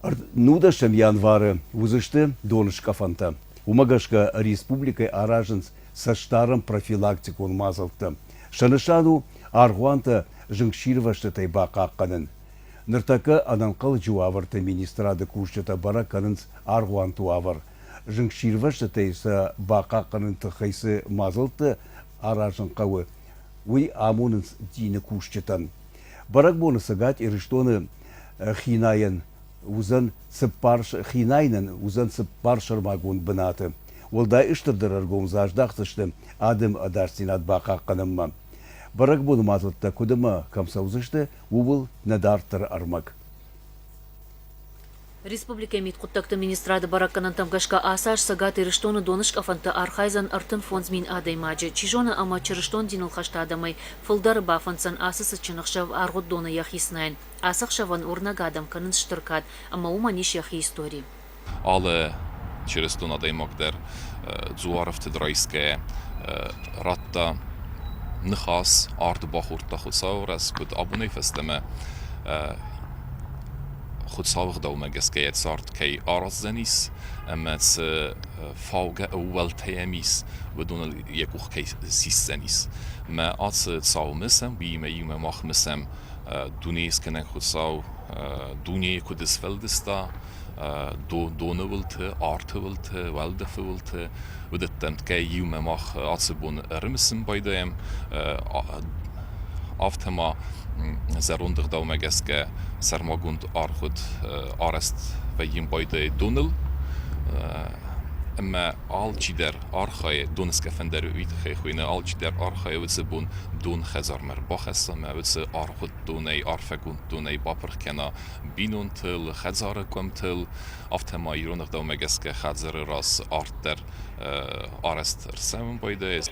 Нудӕсӕм январы уыдзысты доныскъӕфӕнтӕ. Уымӕ гӕсгӕ республикӕйы аразынц цӕстдарӕн профилактикон мадзӕлттӕ. Сӕ нысан у аргъуантӕ зынгсирвӕзтытӕй бахъахъхъӕнын. Ныртӕккӕ ӕнӕнхъӕлӕджы уавӕрты министрады кусджытӕ бӕрӕг кӕнынц аргъуанты уавӕр. Зынгсирвӕзтытӕй сӕ бахъахъхъӕныны тыххӕй цы мадзӕлттӕ аразын хъӕуы, уый амонынц дины кусджытӕн. Бӕрӕгбоны Цӕгат Ирыстоны хинайӕн уыдзӕн цыппар хинайынӕн уыдзӕн цыппар сӕрмагонд бынаты. Уӕлдай стырдӕр ӕргом дзы аздахдзысты адӕмы ӕдасдзинад бахъахъхъӕнынмӕ. Бӕрӕгбоны мадзӕлттӕ куыд ӕмӕ кӕм цӕудзысты, ууыл нӕ дарддӕры ӕрмӕг. Республикӕйы мидхъуыддӕгты министрады бӕрӕггӕнӕнтӕм гӕсгӕ ацы аз Цӕгат Ирыстоны доныскъӕфӕнты архайдзӕн 35 000 адӕймаджы. Чи зоны ӕмӕ чырыстон диныл хӕст адӕмӕй фылдӕры бафӕнддзӕн ацы цытджын ӕхсӕв аргъуыд доны йӕхи снайын. Ацы ӕхсӕвӕн уырнӕг адӕм кӕнынц стыр кад ӕмӕ уымӕн ис йӕхи истори. Алы чырыстон адӕймаг дӕр дзуарӕфтыд райсгӕйӕ радта ныхас, ард бахордта Хуыцауы раз, куыд абонӕй фӕстӕмӕ Хуыцауы ӕгъдаумӕ гӕсгӕ йӕ цард кӕй араздзӕнис ӕмӕ цы фаугӕ ӕууӕлтӕ йӕм ис, уыдоныл йӕ къух кӕй сисдзӕнис. Мӕ ацы цау мысӕм, уыимӕ иумӕ мах мысӕм дунейы скӕнӕг Хуыцау дунейы куыд сфӕлдыста, доны уылты, арты уылты, уӕлдӕфы уылты, уыдӕттӕм кӕй иумӕ мах ацы бон ӕрымысын байдайӕм. Афтӕ ма зӕронд ӕгъдаумӕ гӕсгӕ сӕрмагонд аргъуыд арӕзт вӕййын байдайы доныл. Ӕмӕ алчидӕр архайы, доныскъӕфӕн дӕр уый тыххӕй хуыйны, алчидӕр архайы уыцы бон дон хӕдзармӕ ӕрбахӕсса ӕмӕ уыцы аргъуыд донӕй, арфӕгонд донӕй бапырх кӕна бинонтыл, хӕдзары къуымтыл. Афтӕ ма ирон ӕгъдаумӕ гӕсгӕ хӕдзары раз арт дӕр арӕзт ӕрцӕуын байдайы.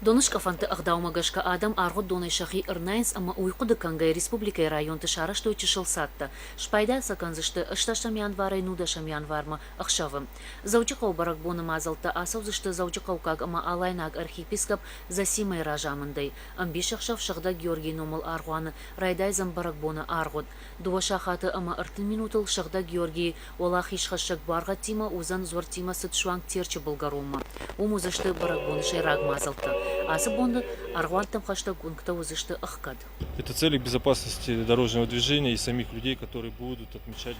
Доныскъӕфӕнты ӕгъдаумӕ гӕсгӕ адӕм аргъуыд донӕй сӕхи ӕрнайынц ӕмӕ уый хъуыды кӕнгӕйӕ республикӕйы районты сарӕзтой чысыл цадтӕ. Спайда сӕ кӕндзысты ӕстӕсӕм январӕй нудӕсӕм январмӕ ӕхсӕвы. Дзӕуджыхъӕуы бӕрӕгбоны мадзӕлттӕ ацӕудзысты Дзӕуджыхъӕуккаг ӕмӕ Алайнаг архиепископ Зосимӕйы разамындӕй. Ӕмбисӕхсӕв Сыгъдӕг Георгийы номыл аргъуаны райдайдзӕн бӕрӕгбоны аргъуыд. Дыууӕ сахаты ӕмӕ 30 минутыл Сыгъдӕг Георгийы уӕлахизхӕссӕг буаргъӕдтимӕ уыдзӕн дзуӕрттимӕ цыд суанг Терчы былгӕронмӕ. Уым уыдзысты бӕрӕгбоны сӕйраг мадзӕлттӕ. Ацы боны аргъуантӕм хӕстӕг уынгтӕ уыдзысты ӕхгӕд. Это цели безопасности дорожного движения и самих людей, которые будут отмечать.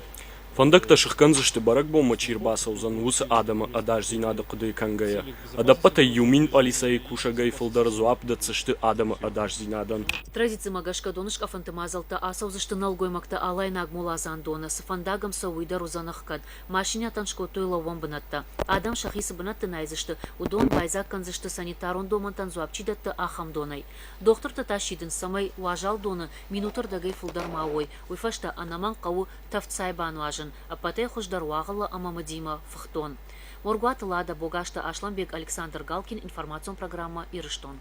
Фӕндӕгтӕ сыхгӕндзысты бӕрӕгбонмӕ чи ӕрбацӕудзӕн, уыцы адӕмы ӕдасдзинады хъуыдыйы кӕнгӕйӕ. Ӕдӕппӕтӕй 1000 пъӕлицӕйы кусӕгӕй фылдӕр дзуапп дӕтдзысты адӕмы ӕдасдзинадӕн. Традицимӕ гӕсгӕ доныскъӕфӕнты мадзӕлттӕ ацӕудзысты нӕлгоймӕгты Алайнаг моладзандоны, цы фӕндаг ӕм цӕуы, уый дӕр уыдзӕн ӕхгӕд. Машинӕтӕн скодтой лӕууӕн бынӕттӕ. Адӕм сӕхи цы бынӕтты найдзысты, уыдон байдзаг кӕндзысты санитарон домӕнтӕн дзуапп чи дӕтты, ахӕм донӕй. Дохтыртӕ та сидынц, цӕмӕй уазал доны минуты рдӕгӕй фылдӕр ма уой, уый фӕстӕ ӕнӕмӕнг хъӕуы тӕвд цай бануазын, ӕппӕтӕй хуыздӕр уагъылы ӕмӕ мыдимӕ фыхдон. Моргуаты Лада, Богазты Асланбег, Александр Галкин, информацион программӕ «Ирыстон».